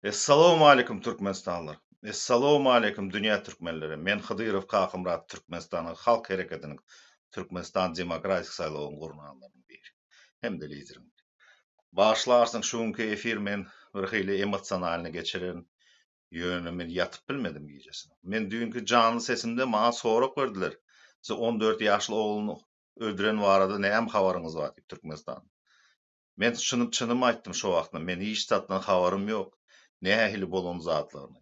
Essalawmaleýkum Türkmenistanlylar! Essalawmaleýkum dünýä türkmenleri! Men Hydyrow Kakymyrat Türkmenistanyň Halk Hereketiniň Türkmenistan Demokratik saýlawyň gurnanlarynyň biri hem-de lideriň biri. Bagyşlarsyň şu günki efir men bir hili emosionalny geçiren ýöne men ýatyp bilmedim gijesine. Men düýnki janly sesimde maňa sorag berdiler siz 14 ýaşly ogluny öldüren barada näme habaryňyz bar diýip Türkmenistanda. Men çynym çynymy aýtdym şo wagtda men hiç zatdan habarym ýok nähili bolan zatlaryny.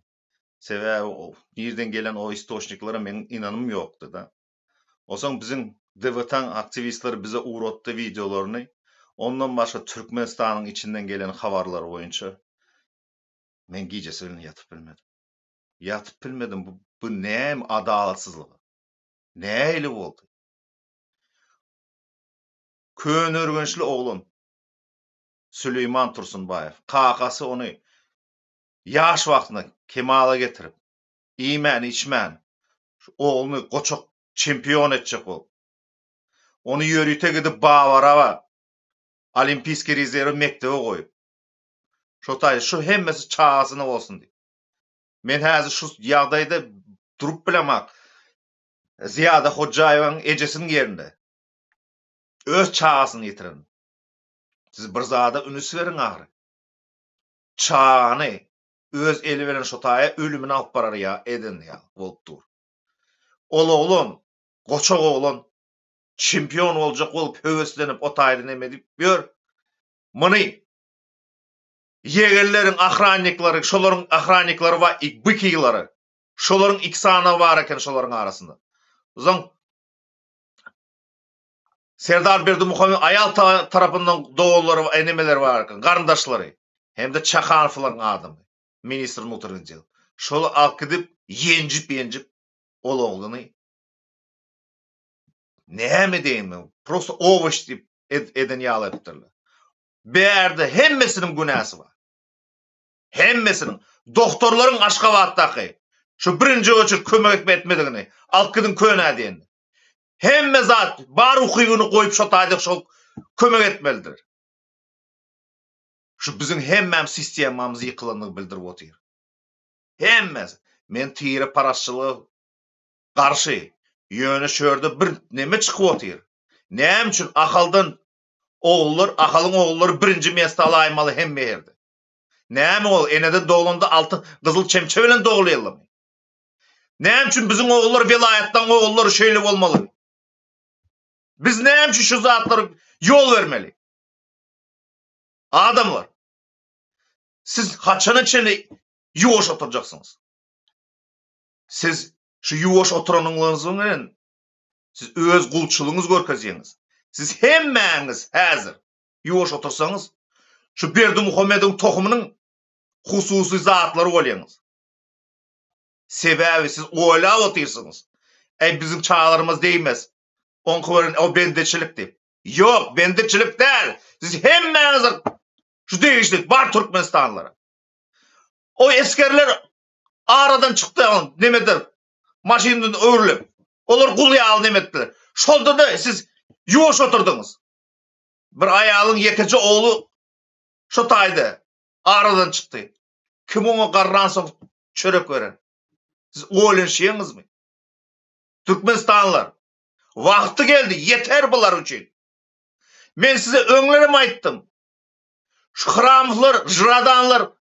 Sebäbi nirden gelen o istoçniklara meň ynanym ýokdy-da. Onsoň biziň DWT-nyň aktiwistleri bize ugratdy wideolaryny. Ondan başga Türkmenistanyň içinden gelen habarlar boýunça men gijesi bilen ýatyp bilmedim. Ýatyp bilmedim bu bu näme adalatsyzlygy? Nähili boldy? Köneürgençli oglan Süleýman Tursunbaýew kakasy ony ýaş wagtynda kemala getirip, iýmän-içmän, şu ogluny goçak çempion etjek bolup, ony ýörite gidip Babaraba Olimpiýskiý rezerwi mekdebe goýup, şo taýda şu hemmesi çagasyna bolsun diýip. Men häzir şu ýagdaýda durup bilemok. Zyýada Hojaýewanyň ejesiniň ýerinde. Öz çagasyny ýitiren. Siz bir zada ünüs beriň ahyry. Çagany öz eli bilen şo taýa ölümine alyp barar ýa eden ýaly bolup dur. Ol oglan, goçak oglan çempion boljak bolup höweslenip o taýda neme edip ýör. Muny ýegenleriň ohranniklary, şolaryň ohranniklary bar, bykyglary. Şolaryň iki sanagy bar eken şolaryň arasynda. Soň Serdar Berdimuhamedow aýal tarapyndan doganlary we enemeleri bar eken, garyndaşlary hem-de Çakanowlaryň adamy, ministr wnutrnych del. Şol alyp gidip, ýenjip-ýenjip ol ogluny näme edeýin men, prosto owoç diýip eden ýaly edipdirler. Bärde hemmesiniň günäsi bar. Hemmesiniň. Dogtorlaryň Aşgabatdaky şu birinji oçert kömek etme etmedigini, alyp gidiň könä diýende. Hemme zat bar ukybyny goýup şo taýda şol kömek etmelidir. Şu biziň hemmäm sistemamyz ýykylandygy bildirip otyr. Hemmesi. Men tire parazçylyga garşy. Ýöne şu ýerde bir neme çykyp otyr. Näme üçin Ahaldan ogullar, Ahalyň ogullary birinji mesta alaýmaly hemme ýerde. Näme ol eneden doglanda altyn gyzyl çemçe bilen dogulýarlarmy? Näme üçin biziň ogullar welaýatlaryň ogullary şeýle bolmaly? Biz näme üçin şu zatlara ýol bermeli? Adamlar, siz haçana çenli ýuwaş oturjaksyňyz? Siz şu ýuwaş oturanyňyz bilen siz öz gulçulygyňyzy görkezýäňiz. Siz hemmäňiz häzir ýuwaş otursaňyz, şu Berdimuhamedowyň tohumynyň hususy zatlary bolýaňyz. Sebäbi siz oýlap otyrsyňyz. Äý biziň çagalarymyz degmez. Oňky bilen o bendeçilik diýip. Ýok, bendeçilik däl. Siz hemmäňiz şu degişli bar türkmenistanlylara. O esgerler aradan çykdy nemedir maşyndan öwrülip. Olar gul ýaly neme etdiler. Şonda-da siz ýuwaş oturdyňyz. Bir aýalyň ýekeje ogly şo taýda aradan çykdy. Kim oňa garransoň çörek beren? Siz oýlanyşýaňyzmy? Türkmenistanlylar, wagty geldi, ýeter bular üçin. Men size öňlerem aýtdym. Şu Hramowlar, Žradanlar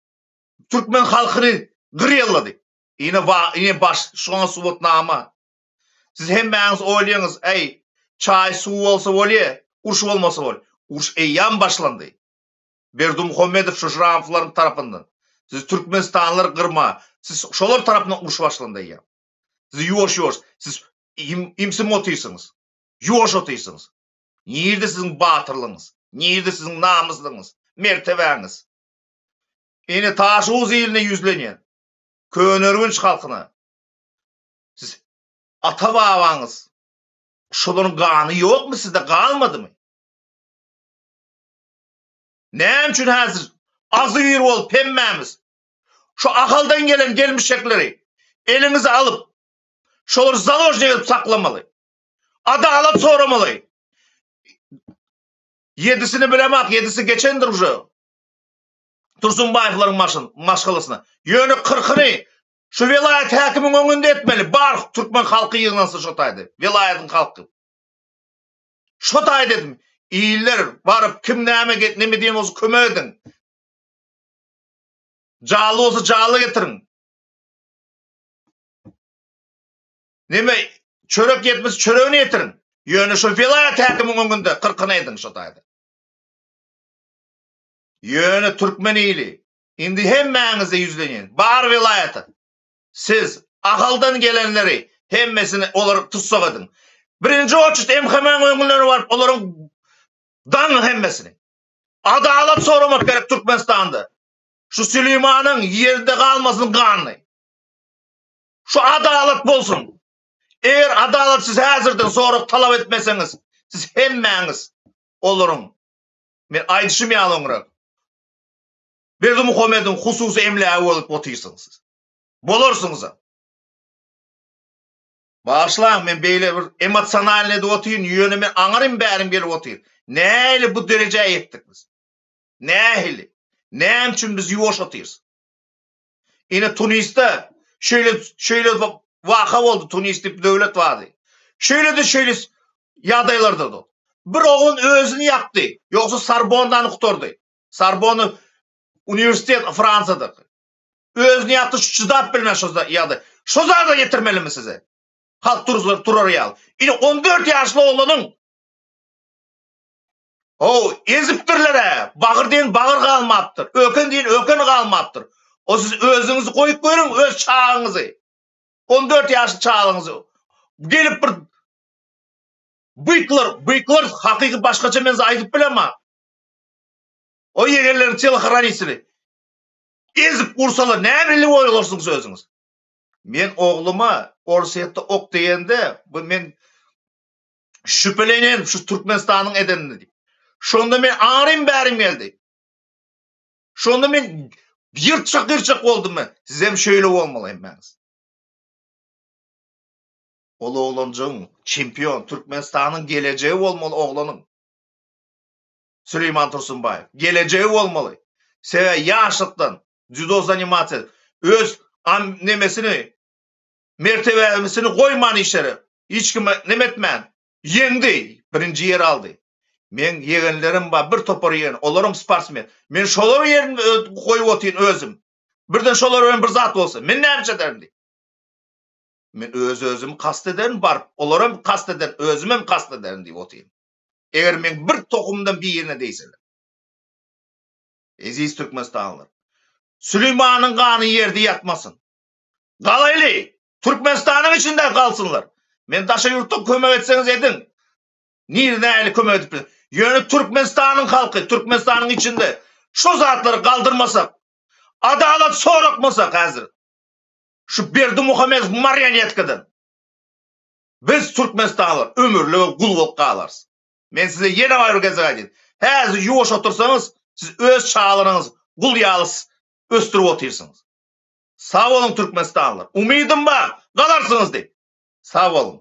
türkmen halkyny gyrýarlady. Ine, ine baş, şoňa subutnama. Siz hemmäňiz oýlaýaňyz, äý, çaý suw bolsa bolýa, uruş bolmasa bolýa. Uruş eýýäm başlandy. Berdimuhamedow şu Žramowlaryň tarapyndan. Siz türkmenistanlylar gyrma. Siz şolar tarapyndan uruş başlandy eýýäm. Siz ýuwaş-ýuwaş, siz imsim otyrsyňyz. Ýuwaş otyrsyňyz. Nirde siziň batyrlygyňyz? Nirde siziň namyslygyňyz, mertebäňiz? Ine Taşuz iline ýüzlenýän. Köneürgenç halkyna. Siz ata-babaňyz şolaryň gany ýokmy sizde galmadymy? Näme üçin häzir agzybir bolup hemmämiz şu Ahaldan gelen gelmişekleri eliňize alyp şolary založnik edip saklamaly. Adalat soramaly. Ýedisini bilemok, ýedisi geçendir uje. Tursunbaýewleriň maşgalasyna. Ýöne kyrkyny şu welaýat häkimiň öňünde etmeli. Bar türkmen halky ýygnansyn şo taýda. Welaýatyň halky. Şo taýda dedim. Iller baryp kim näme neme diýen bolsa kömek ediň. Jally bolsa jally getiriň. Neme çörek ýetmese çöregini ýetiriň. Ýöne şo welaýat häkimiň öňünde kyrkyny ediň şo taýda. Ýöne türkmen ili, indi hemmäňize ýüzlenýän, bar welaýata, siz Ahaldan gelenleri hemmesini olary tussag ediň. Birinji oçurt MHM-iň öňlerine baryp olaryň daňyň hemmesini. Adalat soramak gerek Türkmenistanda. Şu Süleýmanyň ýerde galmasyn gany. Şu adalat bolsun. Eger adalat siz häzirden sorag talap etmeseňiz, siz hemmäňiz olaryň Men aýdyşym ýaly oňrak. Berdimuhamediň hususy emlägi bolup otyrsyňyz siz. Bolarsyňyzam. Bagyşlaň, men beýle bir emosionalnyý edip otyryn, ýöne men aňyrym bärim gelip otyr. Nähili bu derejä ýetdik biz? Nähili? Näme üçin biz ýuwaş otyrys? Ine Tunisde şeýle şeýle waka boldy, Tunis diýip döwlet bardy. Şeýle-de şeýle ýagdaýlarda da. Bir oglan özüni ýakdy, ýogsa Sorbonnany gutardy. Sorbonna uniwersitet Fransiýada. Özüni ýakdy, çydap bilmän şo ýagdaý. Şo zada getirmelimi size? Halk turar turar ýaly. Ine 14 ýaşly oglanyň How, ezipdirler-ä! Bagyr diýen bagyr galmapdyr, öken diýen öken galmapdyr. O siz özüňizi goýup görüň, öz çagaňyzy. 14 ýaşly çagaňyzy. Gelip bir byklar, byklar hakyky başgaça men size aýdyp bilemok. O ýegenleriň telehraniteli. Ezip ursalar näme bilip oýlarsyňyz özüňiz? Men ogluma Orsýetde ok diýende, bu men şübhelenen şu Türkmenistanyň edenini diýip. Şonda men arym bärim geldi. Şonda men ýyrtjak ýyrtjak boldum men. Sizem şeýle bolmaly hemmäňiz. Ol oglanjygyň çempion Türkmenistanyň gelejegi bolmaly oglanyň. Süleýman Tursunbaýew gelejegi bolmaly. Sebäbi ýaşlykdan dzýudo zanimasiýa öz nemesini Mertebesini goýman işlere, hiç kime neme etmän, ýeňdi, birinji ýeri aldy. Meň ýegenlerim bar, bir topar ýegen, olaram sportsmen. Men şolaryň ýerinde goýup otyryn özüm. Birden şolar bilen bir zat bolsa, men näme ederin diýip. Men öz-özümi kast ederin baryp, olaram kast ederin, özümem kast ederin diýip otyryn. Eger meň bir tohumdan birine degseler. Eziz türkmenistanlylar, Süleýmanyň gany ýerde ýatmasyn. Galaýly! Türkmenistanyň içinde galsynlar. Men daşary ýurtda kömek etseňiz ediň. Nirede nähili kömek edip biler. Ýöne Türkmenistanyň halky Türkmenistanyň içinde şu zatlary galdyrmasak, adalat sorakmasak häzir şu Berdimuhamedow marionetkadan biz türkmenistanlylar ömürlige gul bolup galarys. Men size ýene bir gezek aýdýan. Häzir ýuwaş otursaňyz, siz öz çagalaryňyzy gul ýaly ösdürip otyrsyňyz. Sag boluň Türkmenistanlylar. Umydym bar, galarsyňyz diýip. Sag boluň.